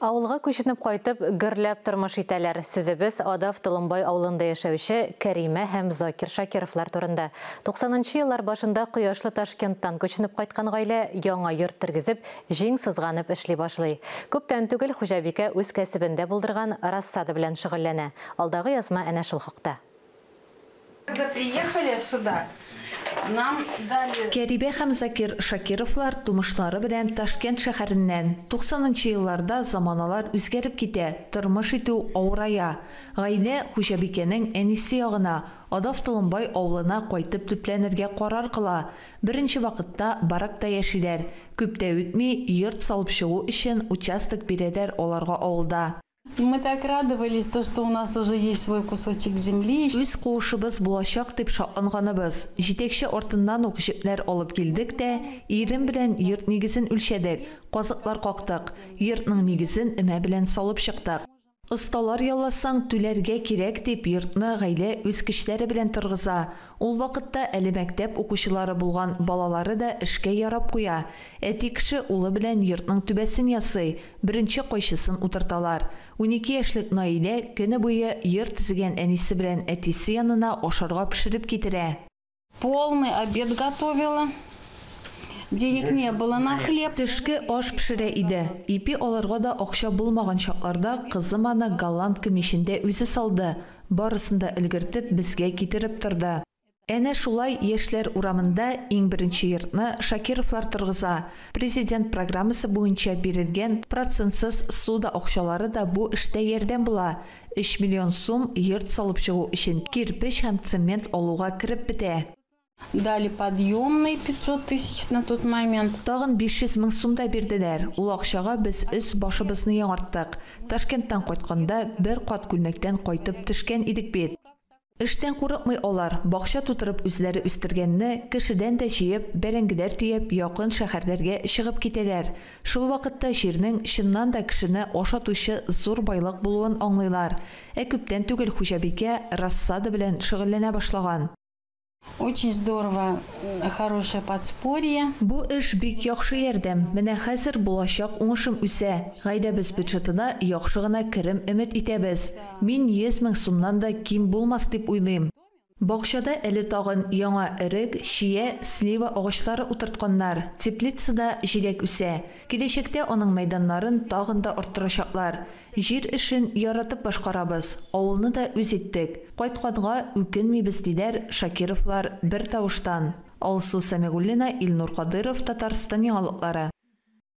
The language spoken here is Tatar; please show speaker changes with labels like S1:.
S1: Авылга күченеп кайтып, гөрләп тормыш итәләр. Сүзебез Адав Толымбай авылында яшәүче Кәримә һәм Закир Шакировлар турында. 90 нчы еллар башында кояшлы Ташкенттан күченеп кайткан гаилә яңа йорт тергезеп, җиң сызганып эшли башлый. Күптән түгел хуҗабикә үз кәсебендә булдырган рассада белән шөгыльләнә. Алдагы язма әнә шул хакта.
S2: Когда приехали сюда, нам дали.
S3: Кәрибә һәм Закир Шакировлар тумышлары белән Ташкент шәһәреннән. 90 нчы елларда заманалар үзгәреп китә, тормыш итү авырая. Гаилә хуҗабикәнең әнисе ягына, Адав Толымбай авылына кайтып төпләнергә карар кыла. Беренче вакытта баракта яшиләр. Күп тә үтми, йорт салып чыгу өчен участок бирәләр аларга авылда.
S2: Мы так радовались, то, что у нас уже есть свой кусочек земли.
S3: Үз куышыбыз булачак дип шатланганыбыз. Җитәкче артыннан ук җепләр алып килдек тә, ирем белән йорт нигезен үлчәдек, казыклар кактык. Йортның нигезен өмә белән салып чыктык. Осталар ялласаң, түләргә кирәк, дип, йортны гаилә үз көчләре белән торгыза. Ул вакытта әле мәктәп укучылары булган балалары да эшкә ярап куя. Әти кеше улы белән йортның түбәсен ясый, беренче кайчысын утырталар. 12 яшьлек Наилә көне буе йорт төзегән әнисе белән әтисе янына ашарга пешереп китерә.
S2: Полный обед готовила. Денег не было на хлеб.
S3: Төшке аш пешерә иде. Ипи алырга да акча булмаган чакларда кызым аны голландка мичендә үзе салды. Барысын да өлгертеп, безгә китереп торды. Әнә шулай Яшьләр урамында иң беренче йортны Шакировлар торгыза. Президент программасы буенча бирелгән процентсыз ссуда акчалары да бу эштә ярдәм була. Өч миллион сум йорт салып чыгу өчен кирпеч һәм цемент алуга кереп бетә.
S2: Дали подъемные 500 тысяч на тот момент.
S3: Тагын 500 мең сум да бирделәр. Ул акчага без өс-башыбызны яңарттык. Ташкенттан кайтканда бер кат күлмәктән кайтып төшкән идек бит. Эштән курыкмый алар, бакча тутырып үзләре үстергәнне кешедән дә җыеп, бәрәңгеләр төяп якын шәһәрләргә чыгып китәләр. Шул вакытта җирнең чыннан да кешене ашатучы зур байлык булуын аңлыйлар. Ә күптән түгел хуҗабикә рассада белән шөгыльләнә башлаган.
S2: Очень здорово, хорошее подспорье.
S3: Бу эш бик яхшы ярдәм. Менә хәзер булачак уңышым үсә. Гаиләбез бюджетына яхшы гына керем өмет итәбез. Мин 100 мең сумнан да ким булмас дип уйлыйм. Бакчада әле тагын яңа өрек, чия, слива агачлары утыртканнар. Теплицада җиләк үсә. Киләчәктә аның мәйданнарын тагын да арттырачаклар. Җир эшен яратып башкарабыз, авылны да үз иттек. Кайтканга үкенмибез, диләр Шакировлар бертавыштан. Алсу Сәмигуллина, Илнур Кадыйров, Татарстан яңалыклары.